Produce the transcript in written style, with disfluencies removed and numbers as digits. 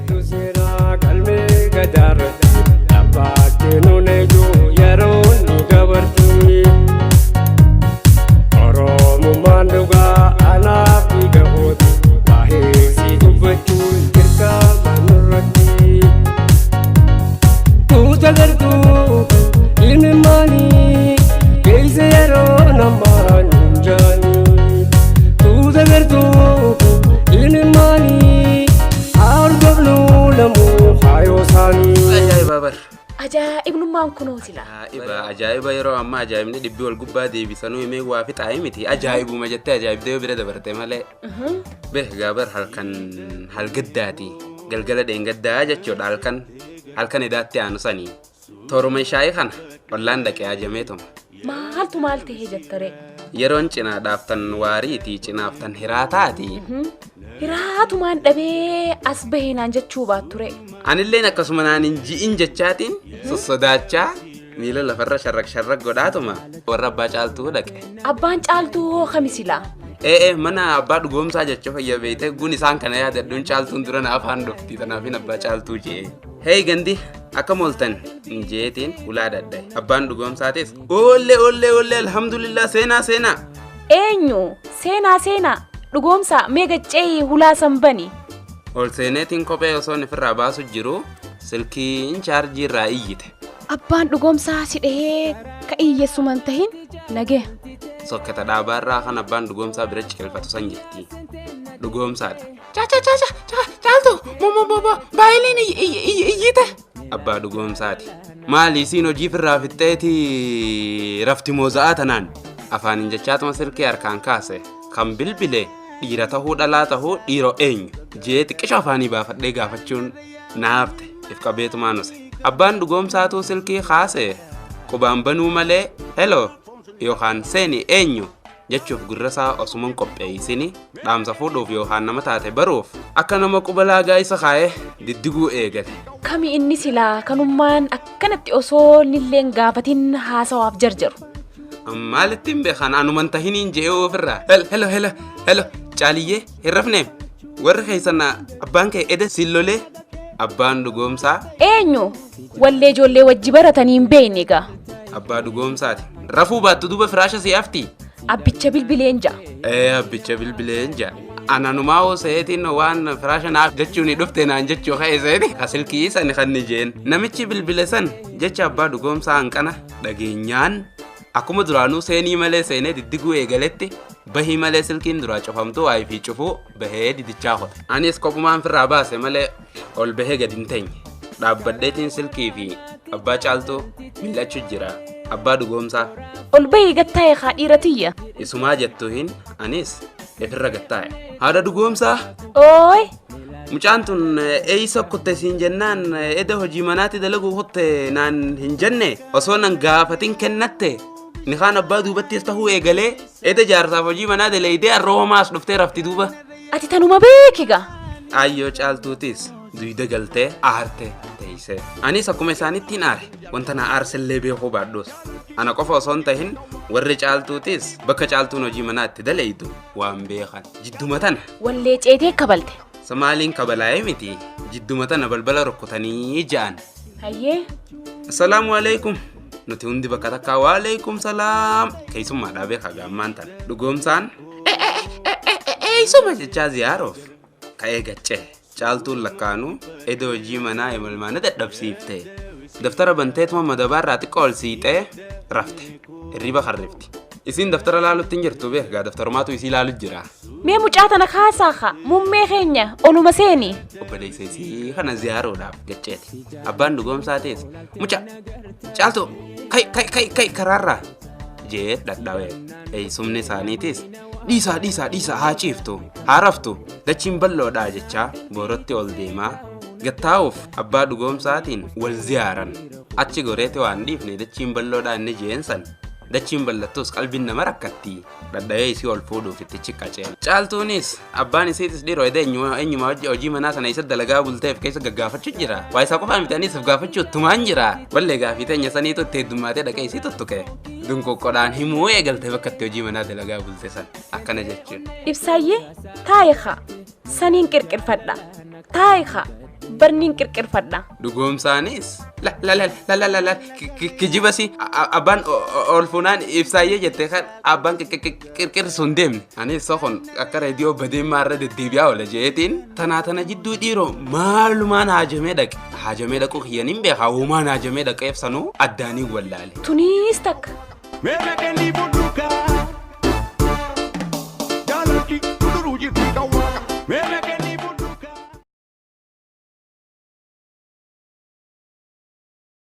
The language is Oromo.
Eeggatu seenaa galmee gadaarratti dhaabbattee nuun eeguu yeroo nu dabarti. Oromummaan dhugaa anaaf dhiiga kooti waa'ee si dubbachuun dirqama nurratti. Tuuta gartuu ilmi maalii keessa yeroo namaa nuun jaanii. Tuuta gartuu ilmi maalii haa hordofnu lamuu haayoo isaanii. Ajaa'iba bar. Ajaa'ibnummaan kunoo sila. Ajaa'iba ajaa'iba yeroo ammaa ajaa'ibni dhibbi wal gubbaa deebisanuu himee waa fixaa'e miti ajaa'ibuma jettee ajaa'ibdee bira dabarte malee. Beh gaabar halkan halgaddaati galgala dheengaddaa jechuudha halkan halkan edaatti aanu sanii. Tooruma ishaayii kana ollaan dhaqee ajameetuma. Maaltu maal ta'ee jettaree? Yeroon cinaa dhaaftan waariiti cinaaftan hiraataati. Hiraatumaan dhabee as bahee naan jechuu baatture. Anilleen akkasuma naan hin ji'in jechaatiin sossodaachaa miila lafarra sharrak sharrak godhaatuma warra abbaa caaltuu dhaqe. Abbaan caaltuu hoo kami silaa? Ee mana abbaa dhugoomsaa jechuu fayya beeyte gun isaan kana yaadadhuun caaltuun dura na afaan dhufti tanaafin abbaa caaltuu jee. Hey gandi akkam ooltan jeetiin ulaa dhadhaye. Abbaan dhugoomsaatis oollee oollee oollee alhamdulillah seenaa seenaa. Eenyu? Seenaa seenaa. Dhugoomsaa mee gaccee hulaa san bani. Ol seeneetiin kophee osoo ofirraa baasu jiru silkiin chaarjii irraa iyyite. Abbaan dhugoomsaa si dhahee ka iyyeessuman tahin nagee. Sokkata dhaabaarraa kan abbaan dhugoomsaa bira ciqilfatu san jirti. Dhugoomsaadha. Caaca caaca caaltu mo baay'een iyyite. Abbaa dhugoomsaati. Maali isiin hojii firraa fixxeeti rafti mooza'aa tanaan afaaniin jechaatuma silkii harkaan kaase kan bilbile dhiira tahuu dhalaa tahuu dhiiroo eenyu jee xiqqisho afaanii baafadhee gaafachuun naafte if qabeetumaan use. Abbaan dhugoomsaatuu silkii kaase qubaan banuu malee heloo yookaan seeni eenyu jechuuf gurra isaa osuman qopheessini dhaamsa fuudhuuf yookaan nama taate baruuf akka nama quba laagaa isa kaa'ee diddiguu eegale. Kami inni silaa kanummaan akkanatti osoo nilleen gaafatin haasawaaf jarjaru. Maalittiin beekan anuman tahiniin je'ee ofirraa. Hello hello hello caaliyyee hin rafnee warri keessan abbaan kee eda siin lolee abbaan dhugoomsaa. Eenyu? Wallee ijoollee wajji baratanii hin beekne egaa. Abbaa dhugoomsaati. Rafuu baattu duuba firaasha si hafti. Abbicha bilbileen ja'a. Ee abbicha bilbileen ja'a. Ananumaa hoo seetiin waan firaasha naaf jechuun dhufte naan jechuu ka'e seeti. Ka silkii san kan ni jeen. Namichi bilbile san jecha abbaa dhugoomsaa hanqana dhageenyaan akkuma duraanuu seenii malee seenee diddiguu eegaletti bahii malee silkiin duraa cufamtuu waayii fi cufuu bahee didichaa qote. Anis kophumaan firraa baase malee ol bahee gadi hin teenye. Dhaabbadheetiin silkii fi abbaa caaltuu mil'achuu jira. Abbaa dhugoomsaa. Ol bahii gattaa'e haa dhiira tiyya. Isumaa jettu hin anis ifirra gattaa'e. Haadha dhugoomsaa. Ooy. Mucaan tun eeysa kutte siin jennaan eda hojii manaatti dalaguu kutte naan hin jenne osoo nan gaafatin kennatte ni kaan abbaa duubattis tahuu eegalee eda jaarsaaf hojii manaa daleeydee arroomaas dhuftee rafti duuba. Ati tanuma beekiga. Aayyoo caaltuutis duyda galtee aarte teeyse. Anis akkuma isaanittiin aare wanta na aarsellee beekuu baadhuus. Ana qofa osoo hin tahin warri caaltuutis bakka caaltuun hojii manaa itti daleeydu waan beekan. Jidduma tana. Wallee ceetee kabalte. Somaaliin kabalaa'ee miti jidduma tana balbala rukkutanii ja'an. Hayyee. Assalaamu alaikum. Nuti hundi bakka takkaa waalaikum salaam. Keessummaadhaa beekaa gaammaan tana. Dhugoomsaan eeysuma jechaa ziyaaruuf ka'ee gaccee. Caaltuun lakkaanuu eda hojii manaa imalmaana dadhabsiifte. Daftara banteetuma madabaarraa xiqqoo ol siixee rafte. Hirriba karrifti. Isiin daftara laalutti hin jirtu beekaa daftarumaatu isii laalu jira. Mee mucaa tana kaasaa haa muummee keenya oluma seeni. Obboleessa isii kana ziyaaruudhaaf gacceeti. Abbaan dhugoomsaatis mucaa caaltuu kai kai kai kai karaarraa jee dhadhawe. Eessumni isaaniitis dhiisaa dhiisaa dhiisaa haa ciiftu haa raftu dachiin bal'oodhaa jechaa boorotti ol deemaa gattaa'uuf abbaa dhugoomsaatiin wal ziyaaran. Achi goreeti waan dhiifne dachiin bal'oodhaa inni jeensan dachiin bal'attus qalbiin nama rakkatti dhadha'ee isii ol fuudhuuf itti ciqqacee. Caaltuunis abbaan isiitis dhiiroo edee eenyuma hojii manaa sana isa dalagaa bulteef keessa gaggaafachuu jira. Waa isaa qofaa miti anis gaafachuu ittumaan jira. Wallee gaafii teenya saniitu itti heddummaatee dhaqee isii tuttuqe. Dunqoqqodhaan himuu eegalte bakka itti hojii manaa dalagaa bulte san akkana jechuun. Ibsaayyee taa'i haa saniin qirqirfadha. Taa'i haa Barniin qirqirfadha. Dhugoomsaanis la la la la la la la kijibasi abbaan ol fuunaan ibsaayyee jette kan abbaan qirqirsu hin deemne. Anis soqon akka reediyoo badeemmaa irra deddeebi'aa oola jeetiin tanaa tana jidduu dhiiroo maalumaan haajamee dhaqe. Haajamee dhaquu kiyyan hin beekaa uumaan haajamee dhaqeef sanuu addaanii wallaale. Tuniis takka. Meeqa dhandii budduukaa.